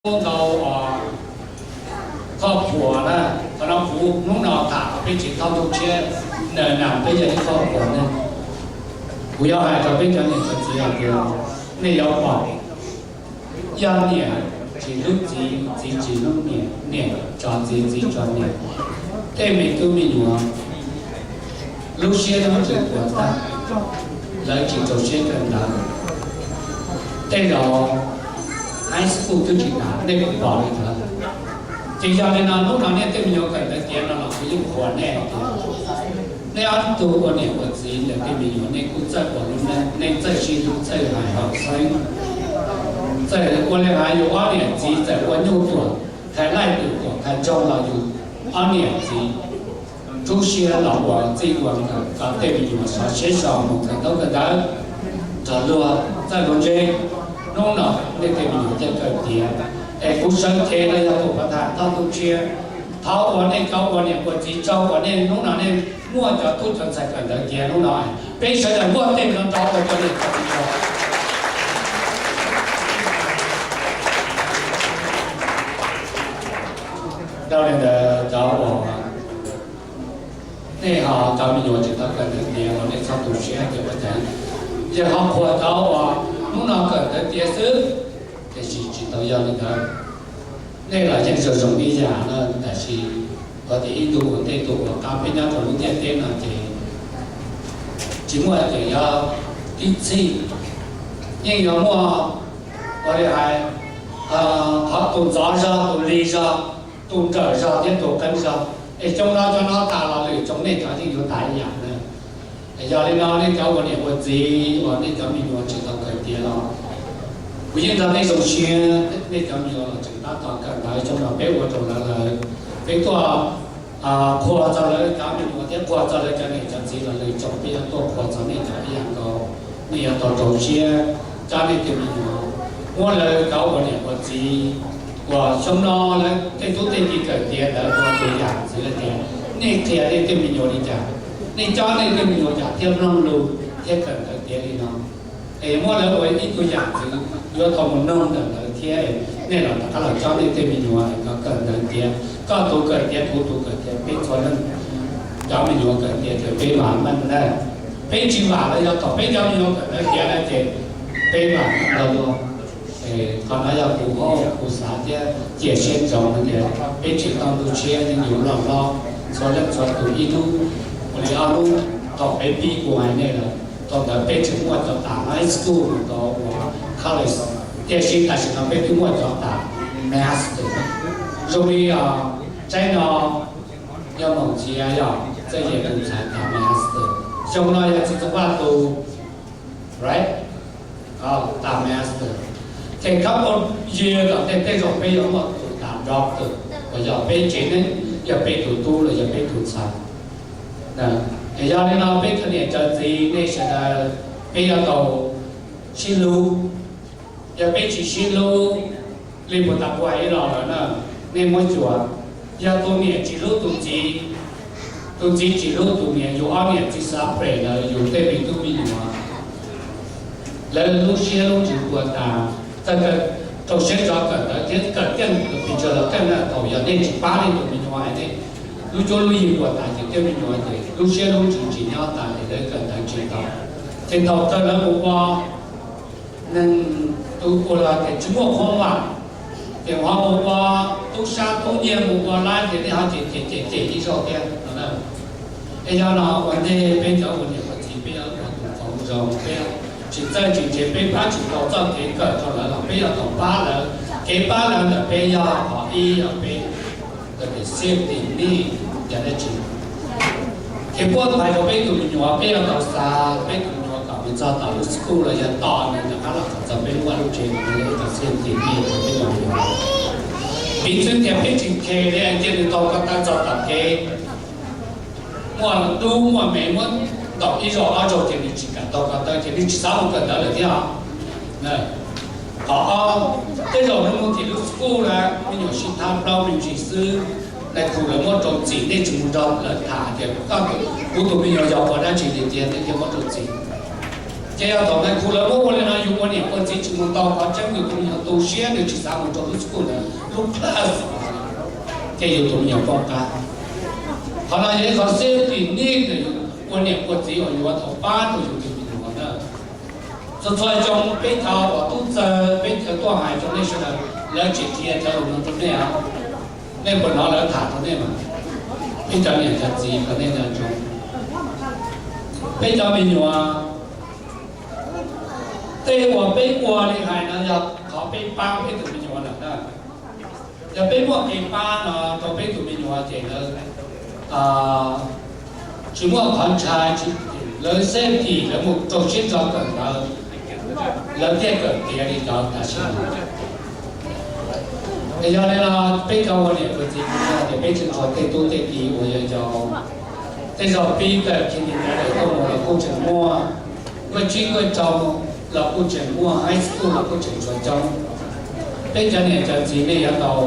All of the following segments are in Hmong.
Ntau koj phuam na, qhov no kuv hnub no tham peb tsev thoj ntuj tshiab, na peb yog ib qho phuam ne. Kuv yuav hais rau peb cov niam cov txiv hais tias nej yuav pom, yog niam tsis hlub txiv, txiv tsis hlub niam, niam tso txiv, txiv tso niam, tej me tub me nyuam lub siab lub ntsws puas tag, lawv tsis rau siab kawm ntawv, tej zaum high school twb tsis tag, nej kuj pom li ntawd. Ces yog li no hnub no nej tej me nyuam kawm ntawv tiav no los kuv yeej qhuas nej tias nej ob tug ua niam ua txiv ntawm tej me nyuam nej kuj txawj ua lub neej, nej txawj sib hlub, txawj hais haum xeeb, txawj ua li hais yus ob niam txiv txawm ua nyuj tuam, thaiv laij twm tuam, thaiv ntsoog los yus ob niam txiv rub siab los ua txij ua nkawm kom tej me nyuam sov siab so mus kawm ntaub kawm ntawv nrog luag txawj luag ntse. Hnub no nej tej me nyuam thiaj kawm tiav. Es kuv sawv cev no yog tus pov thawj thoj ntuj tshiab, thov ua nej cov ua niam ua txiv tsaug uas nej hnub no nej muaj cov tub cov ntxhais kawm ntawv tiav hnub no, peb sawv daws muaj tej me nyuam rov ua cov niam cov txiv tsaug. Dhau li ntawd cov uas nej ho cov me nyuam tsis tau kawm ntawv tiav los nej txhob tu siab hais tias ua cas, yog ho qhuas cov uas hnub no kawm ntawv tiav xwb, tiam sis tsis tau yog li ntawd. Nej los yeej zoo zoo ib yam na, tab sis qhov tias ib tug ua ntej tus ua qab peb nyob rau lub ntiaj teb no ces tsis muaj hais tias yog ib txhij, yeej yuav muaj ua li hais qhov tus ntxov zog, tus lig zog, tus nrawm zog thiab tus qeeb zog, es xyoo no cov no tas los lwm xyoo nej cov yeej yuav tas ib yam na. Yog li no nej cov ua niam ua txiv uas nej cov me nyuam tsis tau kawm tiav los kuv yeej nrog nej zoo siab, nej cov me nyuam los tseem tab tom kawm ntawv, xyoo no peb ua rau lawv lawm, peb tuaj qhuas txog lawv cov me nyuam thiab qhuas txog lawv cov niam cov txiv los lwm xyoo peb yuav tuaj qhuas txog nej cov ib yam nkaus, nej yuav tau rau siab coj nej tej me nyuam, muab lawv cov ua niam ua txiv uas xyoo no lawv tej tub tej ki kawm tiav ntawd ua tus yam ntxwv hais tias nej qhia nej tej me nyuam li cas, nej coj nej tej me nyuam cas thiaj mloog lus thiab kawm ntawv tiav li no. Es muab lawv ua ib tug yam ntxwv yuav tau mus noog ntawm lawv thiab, nej los rov qab los coj nej tej me nyuam kom kawm ntawv tiav, koj tus kawm tiav, kuv tus kawm tiav, peb txhua leej cov me nyuam kawm tiav ces peb vam meej na. Peb tsis vam los yog thaum peb cov me nyuam kawm ntawv tiav na ces peb vam meej los luag. Qhov no yog kuv, kuv xav thiab cia siab ntsoov tias peb tsev thoj ntuj tshiab yeej yuav loj hlob, txhua leej txhua tus ib hnub, ua li ob hnub thaum peb pib kuv hais nej lawm, thaum ntawd peb tseem muaj cov tas high school mus rau uas college, tiam sis tam sim no peb twb muaj cov tas master. Zoo li tsaib no yog Moos Txhiaj yog Txawj Yej tus ntxhais tas master, xyoo no yog Txiv Txoov Vaj tus, right, tas master. Ces couple year tom ntej tej zaum peb yuav muaj tus tas doctor, uas yog peb tsev neeg, yog peb tus tub los yog peb tus ntxhais. Es yog li no peb cov niam cov txiv nej sawv daws, peb yuav tau sib hlub. Yog peb tsis sib hlub li puag ta kuv hais ib los lawm na, nej muab xyuas, yog tus niam tsis hlub tus txiv, tus txiv tsis hlub tus niam, yus ob niam txiv xav phem lawm yus tej me tub me nyuam lawv lub siab lub ntsws puas tas, txawj rau siab rov kawm ntawv thiab kawm keej, pes tsawg los keej na, thaum yog nej tsis pab nej tus me nyuam hais nej lub cuab lub yig puas tas ces tej me nyuam ces lub siab lub ntsws tsis nyob tas ces lawv kawm ntawv tsis tau. Ces thaum kawg lawv mus ua neeg tus ua los tias tsis muaj qhov vam, ces ho mus ua tub sab tub nyiag mus ua laib ces nej ho cem cem cem cem ib zaug thiab no. Es yog no ua ntej peb cov ua niam ua txiv peb yuav ua tus qauv zoo, peb tsis txawj tsis ntse, peb pab tsis tau txoj kev kawm rau lawv los peb yuav tau pab lawv. Kev pab lawv ntawm peb yog qhov ib yog peb safety nej yog dab tsi. Kev puab hais rau peb tus me nyuam peb yuav tau xa peb tus me nyuam kom mus txog tom lub school los yog tom nws rov qab los kom txog peb lub vaj lub tsev no yog ib qho safety nej rau peb tus me nyuam. Piv txwv tias peb tsis khe li cia nws taug ko taw txog tom kev, muaj dub muaj me muab ntaus ib zaug ob zaug ces nws tsis kam taug ko taw ces nws tsis xav mus kawm ntawv lawm thiab. Qhov ob, tej zaum nws mus tim lub school na, me nyuam sib thab plaub me ntsis xwb, nais phoo lawv muab rau txim, nej tsis mus nrog lawv tham tias kuv tus me nyuam yog ua dab tsi tiag tiag, nej thiaj muab rau txim. Ces yog thaum high school lawv muab ua li no, yus ua niam ua txiv tsis mus tau qhov tseeb, yus tus me nyuam tu siab, nws tsis xav mus rau lub school ntawd, lub class, ces yus tus me nyuam poob qab. Qhov no yog ib qhov safety net ntawm yus ua niam ua txiv uas yuav tau pab rau yus tus me nyuam na. Txhua txhua xyoo peb cov uas tub txawg peb cov tuaj hais rau nej sawv daws, lawv tseem qhia cov lus no rau nej os. Nej puas hnov lawv tham rau nej mas? Peb cov niam cov txiv kom nej nco ntsoov, peb cov me nyuam, tej uas peb ua li hais no yog qhov peb pab peb tus me nyuam lawm na. Yog peb muaj kev pab no rau peb tus me nyuam ces lawv, tsis muaj qhov ntshai, lawv safety, lawv mus rau siab ntso kawm ntawv, lawv thiaj kawm tiav li cov tam sim no. Es yog li no, peb cov ua niam ua txiv ces peb tseem tshuav tej tub tej ki uas yog yau, tej zaum pib kawm kindergarten tuaj mus los kuj tseem muaj, nkauj tsib nkauj rau los kuj tseem muaj, high school los kuj tseem tshuav coob. Peb cov niam cov txiv nej yuav tau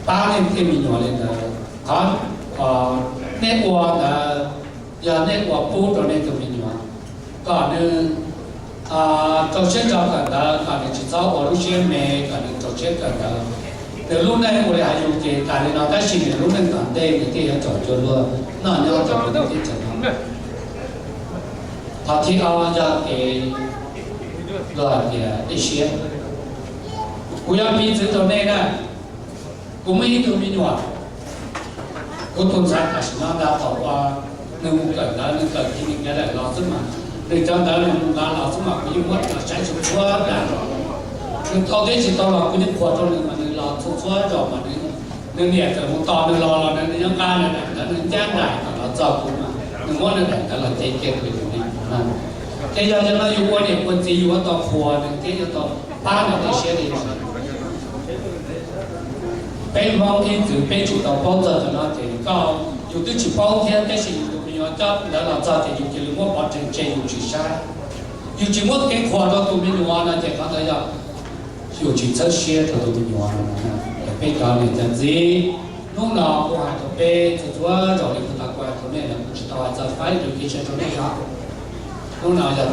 pab nej tej me nyuam li ntawd. Qhov nej ua ntawd yog nej ua pub rau nej tus me nyuam kom nws rau siab ntso kawm ntawv, kom nws tsis txhob ua lub siab me, kom nws rau siab kawm ntawv. Nws lub neej ua li hais yus ces tas li no, tab sis nws lub neej tom ntej nws thiaj yuav tsom cua luag noj nyob rau lub teb chaws no. Qhov thib ob yog kev luag hais tias dej siab. Kuv yog piv txwv rau nej na, kuv muaj ib tug me nyuam, kuv tus ntxhais tam sim no ntag, thaum uas nws mus kawm ntawv, nws kawm kindergarten los xwb mas, nws cov ntawv nws mus nqa los xwb mas kuv yeej muab cov saib txhua txhua dag. Nws tau thiab tsis tau los kuv yeej qhuas rau nws mas nws los txhua txhua zaus mas nws niam txawm mus tos nws los los nws nyob nqa nws daim ntawv, nws ncaj nraim kom los txog kuv mas nws muab nws daim ntawv los cev kiag rau yus li no. Ces yog li no yus ua niam ua txiv yus yuav tau qhuas nws thiab yuav tau pab nws tej siab li no. Peb Hmoob ib txwm peb tsis tau paub txog cov no ces koj, yus twb tsis paub thiab, tab sis yus tus me nyuam coj ntawv los txog ces yus cia li muab pov tseg tseg yus tsis saib, yus tsis muab kev qhuas rau tus me nyuam no ces qhov ntawd yog yus tsis txhawb siab rau tus me nyuam no. Peb cov niam cov txiv, hnub no kuv hais rau peb txhua txhua zaus li kuv tau hais rau nej los kuv tsis tau hais txog five education rau nej os. Hnub no yog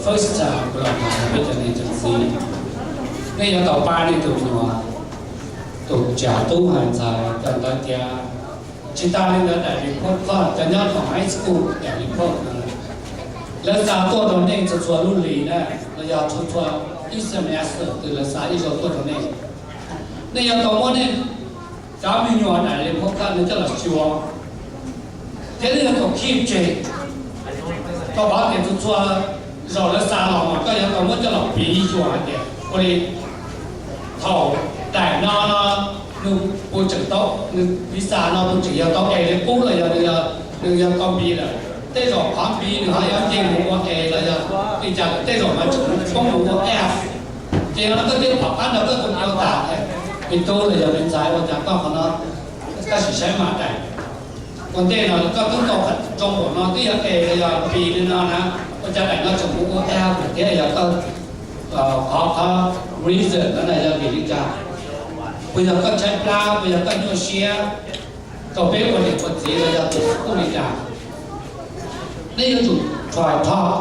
first time kuv los hais rau peb cov niam cov txiv, nej yuav tau pab nej tus me nyuam. Tus tsav tub hais ntxhais cov ntawd tias, tsis tas li ntawd daim report card, cov nyob rau high school daim report no, lawv xa tuaj rau nej txhua txhua lub hlis na, los yog txhua txhua ib semester twg lawv xa ib zaug tuaj rau nej. Nej yuav tau muab nej cov me nyuam daim report card no coj los xyuas, thiab nej yuav tau keep tseg, rau qhov tias txhua txhua zaus lawv xa los mas koj yuav tau muab coj los piv xyuas hais tias ua li thaum daim no no nws puas tseem tau, nws visa no puas tseem yog tau A li qub los yog nws yog tau B lawm. Tej zaum qhov B nws ho yuav nce mus ua A los yog li cas, tej zaum mas tseem poob mus ua F. Ces yog no koj thiaj pom qab nrog koj tus me nyuam tham, me tub los yog me ntxhais, ua cas koj qhov no koj sim saib mas daim ua ntej no koj twb tau zoo npaum no twb yog A los yog B li no na, ua cas daim no tseem mus ua F lawm thiab, yog koj qhov, qhov reason no na yog vim li cas? Puas yog koj tshaib plab, puas yog koj nyuaj siab? Rau peb ua niam ua txiv los yog tus kuj li cas, nej yuav tsum try talk,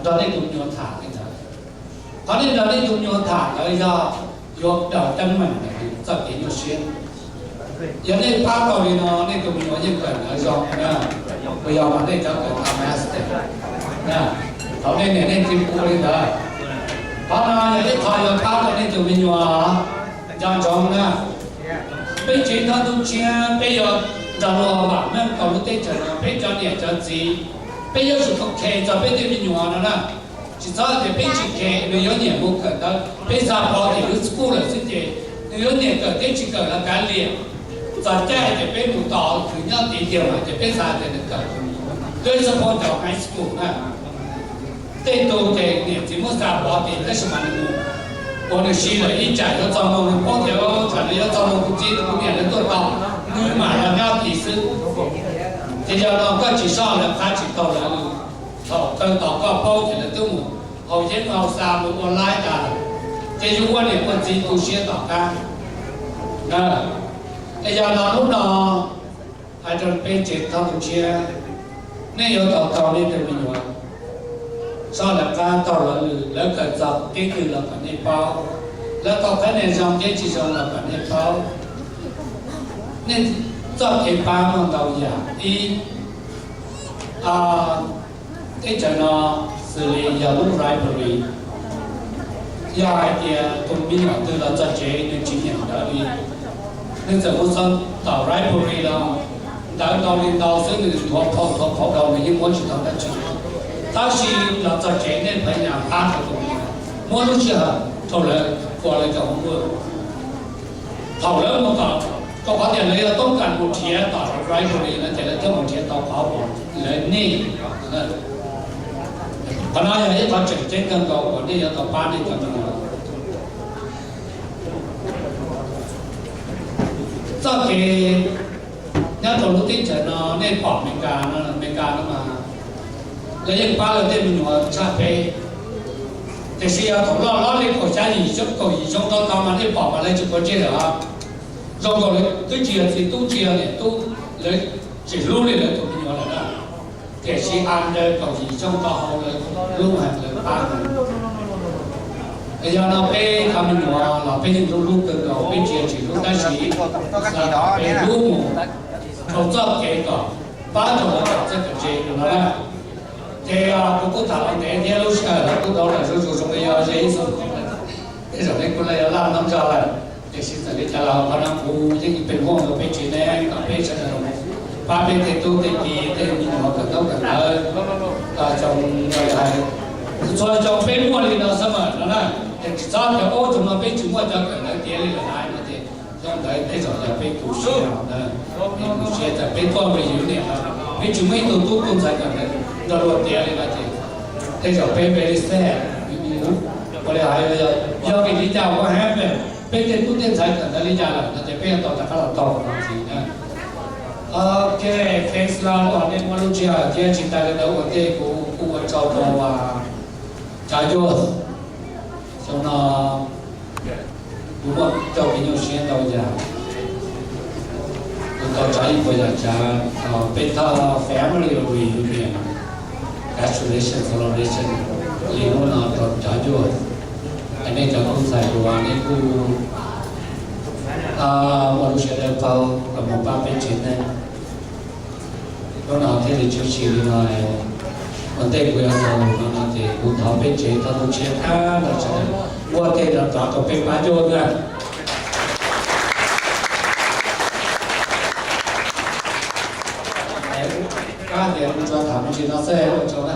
nrog nej tus me nyuam tham li ntawd. Qhov nej nrog nej tus me nyuam tham ntawd yog yuav daws teeb meem ntawm nws txoj kev nyuaj siab. Yog nej pab tau li no nej tus me nyuam yeej kawm ntawv zoo na, puas yog? Mas nej cov kawm tau master na, thaum nej niam nej txiv pub li ntawd. Qhov no yog ib qho yuav pab tau nej tus me nyuam. Nco ntsoov na, peb tsev thawj tub tshiab peb yuav nrog luag vam meej tau lub teb chaws no, peb cov niam cov txiv, peb yuav tsum tau care txog peb tej me nyuam no na. Tsis txhob tias peb tsis care, nws yuav nyiam mus kawm ntawv, peb xa pov tim lub school lawm xwb ces nws yuav nyiam kawm thiab tsis kawm los kav liam. Txog caij hais tias peb mus tos nws nyob tid tiag mas ces peb xav tias nws kawm. Twb xav pov cov high school na, tej tug ces niam txiv muab xa pov tid tab sis mas nws mus ua nws si lawm, ib tsam yuav txog moo nws paub tias tsam no yuav txog moo kuv txiv kuv niam lawv tuaj tos, nws mam los nyob tid xwb. Ces yog no koj tsis soj lawv qab tsis tau lawv, thaum kawg tos koj paub ces lawv twb mus haus yeeb haus xav mus ua laib tas lawm. Ces yus ua niam ua txiv tu siab tom qab. Es yog no hnub no hais rau peb tsev thawj tub tshiab, nej yuav tau tau nej tus me nyuam Txhob lawv qab taug lawv lwm, lawv kawm txog keeb kwm los kom nej paub, lawv tau qhab nia zoo thiab tsis zoo los kom nej paub. Nej txoj kev pab muaj ntau yam. Ib, teb chaws no xws li yog lub library, yog hais tias tus me nyuam twg los txog tsev nws tsis nyeem ntawv li, nws txawm mus xov tom library los ntawv ntau li ntau xwb, nws nthuav phau nthuav phau rau nws yeej muab tsis tau dab tsi. Tab sis los txog tsev nej pheej nyas pab rau tus me nyuam, muab lub sij hawm rau lawv ua lawv cov homework. Thaum lawv mus tom, rau qhov tias lawv yuav toob kas mus nrhiav tom library no ces lawv thiaj mus nrhiav tau qhov uas lawv need. Qhov no yog ib qhov tseem ceeb kawg nkaus uas nej yuav tau pab nej cov me nyuam. Txoj kev nyob rau lub teb chaws no nej pom Amelikas no, Amelikas no mas lawv yeej pab lawv tej me nyuam tshaj peb. Tiam sis yog thaum loj hlob li kaum xya yim xyoo, kaum yim xyoo rau tod mas nej pom mas lawv tsis quav ntsej lawm. Zoo nkaus lawv twb tsis yog txiv tub tsis yog niam tub, lawv tsis hlub li lawv tus me nyuam lawm na. Tiam sis under kaum yim xyoo rau hauv lawv hlub heev, lawv pab heev. Yog no peb cov me nyuam los peb yeej hlub hlub kawg nkaus, peb tsis yog tsis hlub tab sis peb hlub mus rau txoj kev kom pab rau lawv kom txawj kom ntse no na. Ces kuv kuj tham los ntev thiab lub sij hawm los kuj tau lawm, zoo zoo li yog ze ib xu, tej zaum nej kuj laj yuav laj noj zog lawm. Tiam sis txawm li cas los qhov no kuv yeej pes muaj rau peb tsev neeg kom peb sawv daws pab peb tej tub tej ki tej me nyuam kawm ntaub kawm ntawv. Xyoo no hais txhua xyoo peb muaj li no xwb mas no na, es tsis txhob tias ub xyoo no peb tsis muaj cov kawm ntawv tiav li lawm hais no ces xyoo ntawd tej zaum yog peb tu siab, peb tu siab tas peb tuaj mus yus niam, peb tsis muaj ib tug tub tug ntxhais kawm ntawv nrog luag tiav li no ces tej zaum peb very sad. Ua li hais yog vim li cas ua hab peb tej tub tej ntxhais kawm ntawv li cas lawm no ces peb yuav tau rov qab los tau no ntxiv na. Ok, thanks a lot uas nej muab lub sij hawm thiab tsis tas li ntawd ua ntej kuv kuj ua tsaug rau Tsav Yuag. Xyoo no kuv muaj cov kev nyuaj siab ntau yam, kuv tau tsav ib puas yam tsav, peb thaj family reunion, graduation celebration li hnub no rau Tsav Yuag. Es nej cov tub ntxhais hluas nej kuj muaj lub sij hawm paub los mus pab peb tsev neeg. Hnub no thiaj li tshwm sim li no, ua ntej kuv yuav tau no no ces kuv thov peb tsev thov tu siab tag nrho sawv daws ua tej rov rov rau peb Pab Yuag na. Kab tias kuv tsuas tham me ntsis no xwb ua tsaug na.